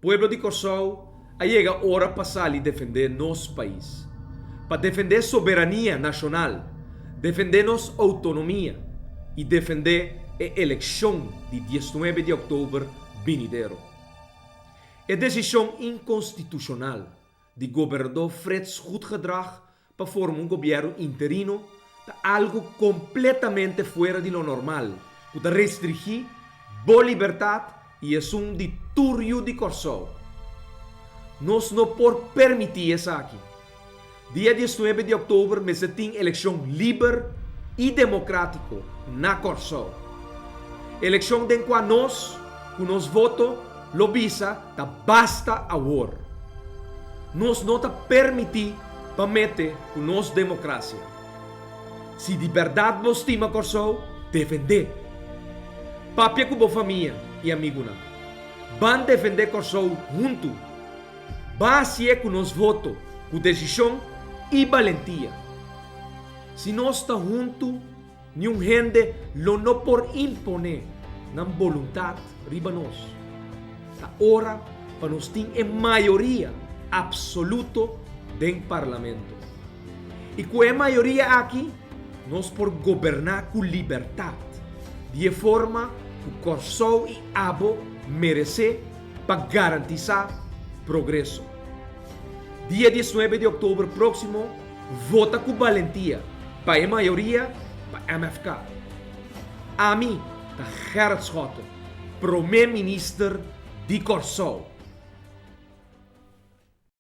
Pueblo di Kòrsou, a yega ora pa sali defendé nos pais. Pa defendé soberania nashonal, defendé nos outonomia i defendé e elekshon di diesnuebe di òktober binidero. E desishon inkonstitushonal di gobernador Frits Goedgedrag pa forma un gobièrnu interino ta algu kompletamente fuera di lo normal ku ta restringí bo libertat i esun di tur yu di Kòrsou. Nos no por permití esaki. Dia diesnuebe di òktober mester tin elekshon liber i demokrátiko na Kòrsou. Elekshon den kua nos, ku nos voto, lo bisa ta basta awor. Nos no ta permití pa mete ku nos demokrasia. Si di bèrdat bo stima Kòrsou, defendé. Papia ku bo famia i amigunan. Ban defendé Kòrsou huntu. Ban hasié ku nos voto, ku desishon i balentia. Si nos ta huntu, Niun hende lo no por imponé nan boluntat riba nos. Ta ora pa nos tin e mayoria absoluto den Parlamento. I ku e mayoria aki nos por goberná ku libertat, di e forma ku Kòrsou i abo meresé pa garantisá progreso. Dia diesnuebe di òktober próksimo vota ku balentia pa e mayoria pa MFK. Ami ta Gerrit Schotte, Promé Minister di Kòrsou.